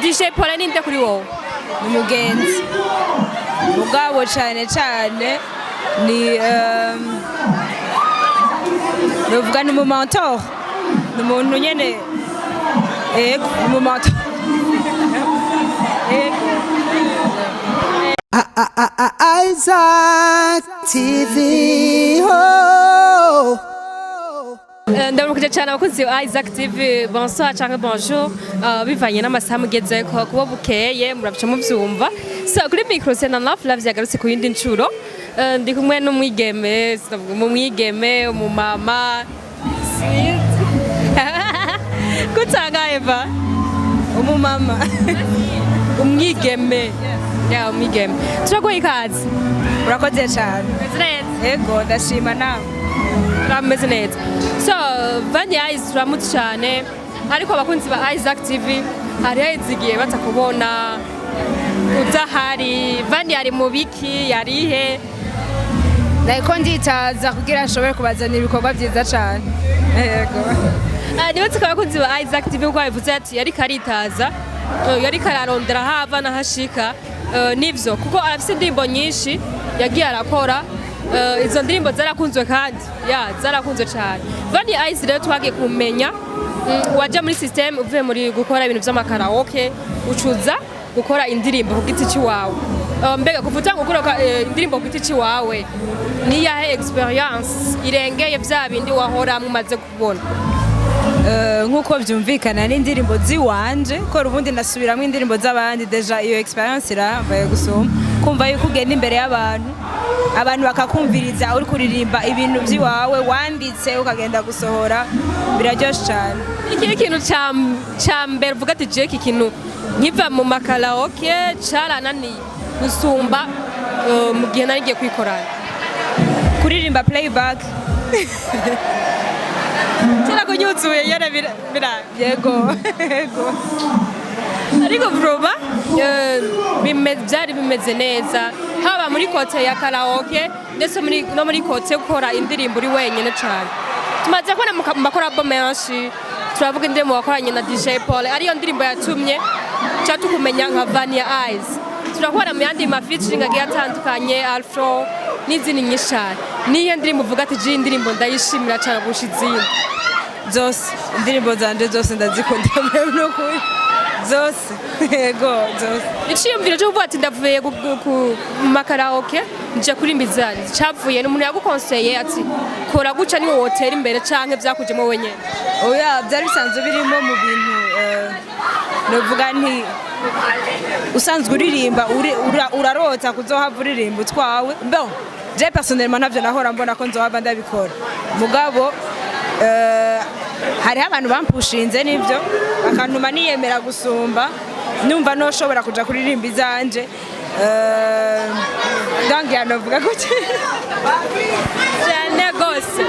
DJ Paul ninde kuri wowe? Ni umugenzi, mugabo cyane cyane ni novuga ni umumentor, ni umuntu nyene, ego, ni umumentor, ego. Isaac TV. Oh. Ndabukije cyane abakunzi ba Isaac TV. Bonsoir canke bonjour, bivanye n'amasaha mugezeko, kuba bukeye murabica muvyumva. So kuri micro Sena Love Love yagarutse ku yindi ncuro. Ndi kumwe n'umwigeme, sinavuga umwigeme, umumama, sinzi kutangaye ba Umumama. Umwigeme ya umwigeme, turaguha ikaze. Urakoze cyane. Umeze neza? Ego, ndashima nawe. Turameze neza. So Vania Ice, turamutse cyane, ariko abakunzi ba Isaac TV hari igihe batakubona udahari. Vania ari mu biki? Yarihe? Nariko nditaza kugira nshobore kubazanira ibikorwa byiza cyane, ego. Nibatse ko abakunzi ba Isaac TV uko babivuze ati yariko aritaza, yariko ararondera hava n'ahashika. Nivyo, kuko arafise indirimbo nyinshi yagiye arakora. Izo ndirimbo zarakunzwe kandi ya zarakunzwe cyane. Vania Ice rero twagiye kumenya, waja muri system uvuye muri gukora ibintu vy'amakaraoke, ucuza gukora indirimbo ku giti ciwawe. Mbega kuva utanga gukora indirimbo ku giti ciwawe, niyahe experience irengeye vya bindi wahora mumaze kubona? Nk'uko byumvikana n'indirimbo ziwanje ko ubundi nasubiramo indirimbo z'abandi, déjà iyo experience irahambaye gusoma, kumva yuko ugenda imbere y'abantu, abantu bakakumviriza uri kuririmba ibintu by'iwawe wanditse ukagenda gusohora, biraryoshe cyane. Ikihe kintu ca mbere uvuga ati je iki kintu nkiva mu makaraoke carananiye gusumba mu gihe nari ngiye kwikorana? Kuririmba playback. Carakunyuzuye yara bira Yego. Ariko vuba byari bimeze neza, haba muri côté ya karaoke ndetse no muri côté yo gukora indirimbo uri wenyine cyane. Tumaze kubona mu macollabo menshi, turavuga indirimbo wakoranye na DJ Paul, ariyo ndirimbo yatumye ca tukumenya nka Vania Ice. Turakubona mu yandi ma featuring agiye atandukanye, Alfro n'izindi nyinshi cyane. Niyo ndirimbo uvuga ati je indirimbo ndayishimira cyane kurusha izindi? Zose, indirimbo zanje zose ndazikunda, n'ukuri zose, yego, zose. Iciyumviro cyo kuvuga ati ndavuye mu makaraoke nje kurimba izanyu cavuye ni umuntu yagukonseye ati kora guca niwo wotera imbere, canke vyakujemo wenyene? Oya, byari bisanzwe birimo mu bintu, novuga nti usanzwe uririmba, urarota kuzohava uririmba utwawe. Bon, je personnellement ntavyo nahora mbona ko nzohava ndabikora, mugabo hariho abantu bampushinze n'ivyo bakantuma niyemera gusumba, numva noshobora kuja kuririmba izanje. Donc yanovuga gute? Cyane gose.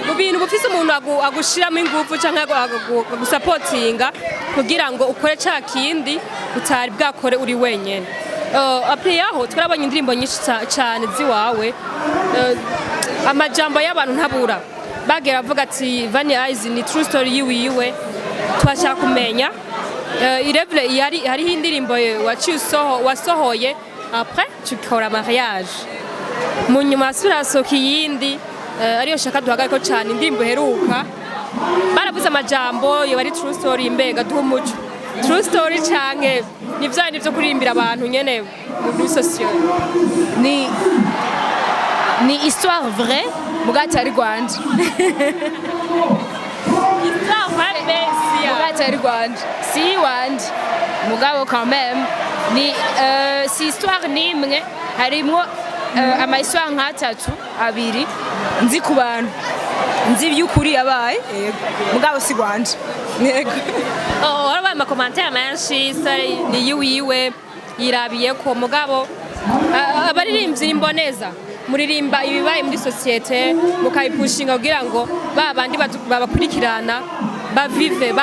Mu bintu bufise umuntu agushiramo ingufu canke agusapotinga kugira ngo ukore ca kindi utari bwakore uri wenyene. Après yaho twarabonye indirimbo nyinshi cane ziwawe. Amajambo y'abantu ntabura bagera avuga ati Vania Ice ni true story yiwiwe. Twashaka kumenya, irevre yari hariho indirimbo waciye wasohoye après tukora mariage, mu nyuma hasubira hasohoka iyindi, ariyo shaka duhagariko cyane, indirimbo iheruka baravuze amajambo yoba ari true story. Mbega duha umuco, true story canke ni vya bindi vyo kuririmbira abantu nyene muri social? Ni histoire vraie, muga atari rwanje. Histoire vraie, mais si Muga atari rwanje, si iwanje, mugabo quand même ni si histoire nimwe, harimwo ama histoire nk'atatu, abiri nzi ku bantu nzi by'ukuri yabaye, yego, mugabo si rwanje, yego. Oh, warabaye amacommentaires menshi, story ni yiwiwe yirabiye ko, mugabo abaririmbyi imboneza muririmba ibibaye muri société, mukabipushinga kugira ngo ba bandi babakurikirana bavive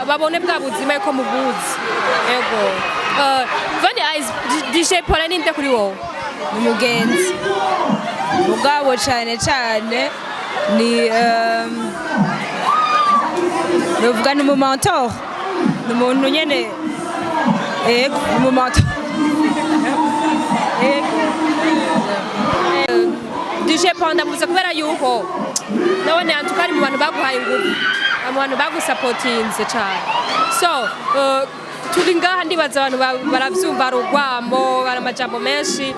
babone bwa buzima yuko mubuzi. Ego. Vania Ice, DJ Paul ninde kuri wowe? Ni umugenzi, mugabo cyane cyane ni novuga ni umumentor, ni umuntu nyene. Ego, mu moto. Ego. DJ Panda muze kubera yuko nabone antuka ari mu bantu baguhaye ingufu, mu bantu bagusapotinze cyane. So turi ngaha, ndibaza abantu baravyumva, hari urwamo, hari amajambo menshi.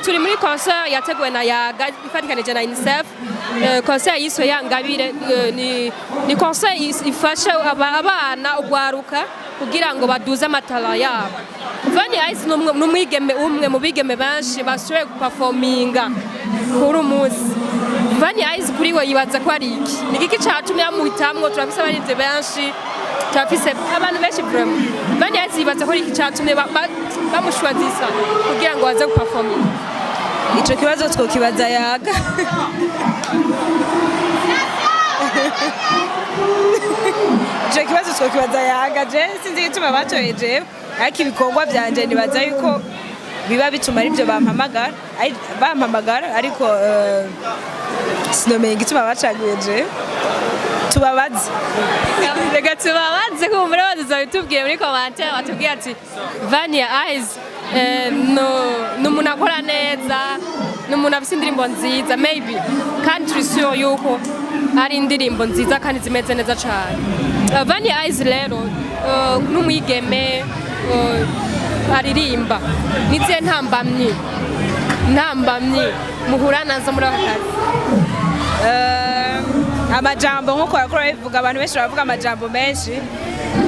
Turi muri concert yateguwe na Yaga ifatikanije na UNICEF. Concert yiswe Yangabire. Ni concert ifasha abana, ugwaruka, kugira ngo baduze amatara yabo. Vania Ice ni umwigeme, umwe mu bigeme benshi bashoboye guperforminga kuri umunsi. Vania Ice kuri we yibaza ko ari iki? Ni igiki catumye amuhitamwo? Turafise abarivyi benshi, turafise abantu benshi vraiment. Vania Ice yibaza ko ari iki catumye bamushwazisa kugira ngo baze guperforminga? Ico kibazo twokibaza Yaga. Ico kibazo twokibaza Yaga. Je sinzi igituma batoye jewe, ariko ibikorwa vyanje nibaza yuko biba bituma arivyo bampamagara, bampamagara, ariko sinomenya igituma bacaguye jewe. Tubabaze. Reka tubabaze, kumbura bazobitubwiye muri commentaire, batubwiye ati Vania Ice ni umuntu akora neza, ni umuntu afise indirimbo nziza maybe, kandi turi sure yuko ari indirimbo nziza kandi zimeze neza cane. Vania Ice rero n'umwigeme aririmba, nizihe ntambamyi muhura nazo muri aka kazi? Amajambo, nk'uko bakora bivuga, abantu benshi baravuga amajambo menshi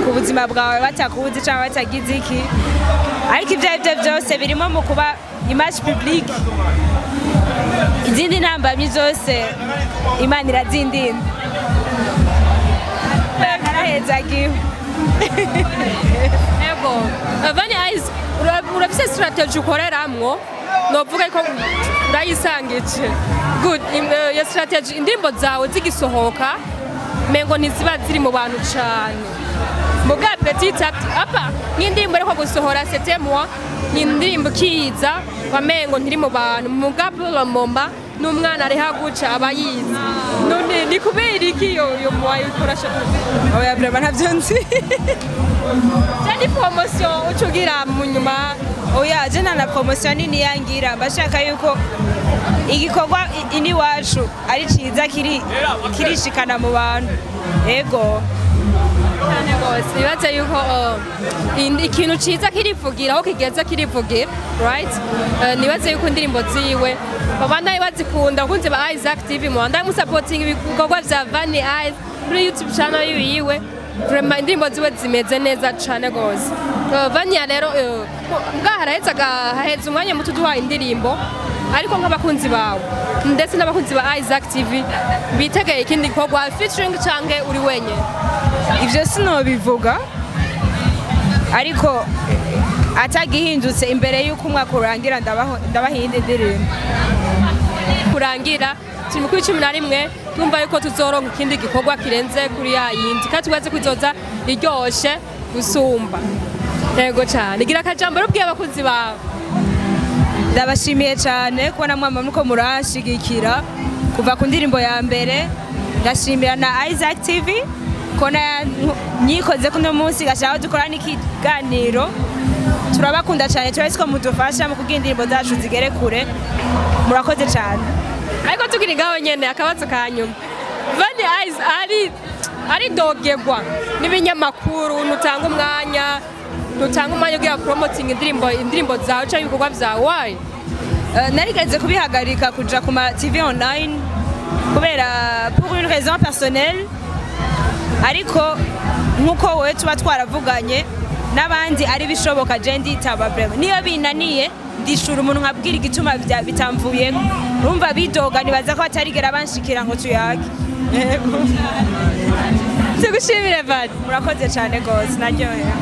ku buzima bwawe batakuzi cyangwa batagize iki, ariko ibyo ari byo byose birimo mu kuba image publique. Izindi ntambamyi zose Imana irazindinda, narahezagiwe. Ego. Vania Ice, urafise strategy ukoreramwo, novuga ko urayisangije good. Iyo strategy, indirimbo zawe zigisohoka mengo ntiziba ziri mu bantu cane, muga petit à petit apa nk'indirimbo ariko gusohora "C'était moi", ni indirimbo ikiza wamengo ntiri mu bantu, muga pour le moment n'umwana ari haguca aba yizi. None ni kubera iki iyo mwayikoresha? Oya, vraiment ntabyo nzi. Cyane promotion uca ugira mu nyuma? Oya, je nta na promotion nini yangira. Mbashaka yuko igikorwa ini wacu ari ciza, kiri kirishikana mu bantu. Ego. Cyane rwose. Bibaze yuko ikintu ciza kirivugira, aho kigeze kirivugira, right? Nibaze yuko indirimbo ziwe babandanye bazikunda. Abakunzi ba Isaac TV, mubandanye musapotinga ibikorwa vya Vania Ice kuri YouTube channel yiwe. Vraiment indirimbo ziwe zimeze neza cane rwose. Vania rero, mbwa haraheze haheze umwanya muto uduhaye indirimbo, ariko nk'abakunzi bawe ndetse n'abakunzi ba Isaac TV bitegeye ikindi gikorwa featuring canke uri wenyene? Ivyo sinobivuga, ariko atagihindutse imbere yuko umwaka urangira ndabaha iyindi ndirimbo. Kurangira turi mu kuri 11, twumva yuko tuzoronka ikindi gikorwa kirenze kuri ya yindi, kandi tubaze kuzoza iryoshe gusumba. Yego cyane. Gira akajambo rubwiye abakunzi bawe. Ndabashimiye cyane kubona mwama muko muranshigikira kuva ku ndirimbo ya mbere. Ndashimira na Isaac TV ko nyikoze kuno munsi gashaka dukora n'ikiganiro. Turabakunda cyane, turazi ko mudufasha mu kugira indirimbo zacu zigere kure. Murakoze cyane. Ariko tukiri ngaho nyene, akabazo ka nyuma: Vania Ice ari dogerwa n'ibinyamakuru, ntutanga umwanya ugira promoting indirimbo zawe cyangwa ibikorwa vyawe, why? Narigeze kubihagarika kuja ku ma TV online kubera pour une raison personnelle, ariko nkuko wowe tuba twaravuganye n'abandi ari bishoboka, je nditaba vraiment. Niyo binaniye ndishura umuntu nkabwira igituma bitamvuyeko. Urumva bidoga, nibaza ko batarigera banshikira ngo tuyage. Yego. Tugushimire, Vani. Murakoze cyane gose, naryohewe.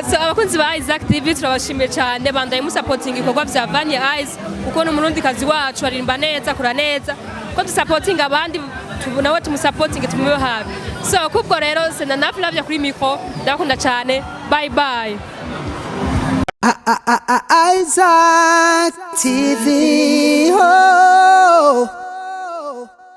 So abakunzi ba Isaac TV, turabashimiye cyane. Bandaye musapotinga ibikorwa vya Vania Ice, kuko ni umurundikazi wacu, aririmba neza, akora neza. Ko dusapotinga abandi, nawe tumusapotinge, tumube hafi. So kubwo rero sena naflavya kuri micro, ndabakunda cyane. Bye bye. Isaac TV. Oh.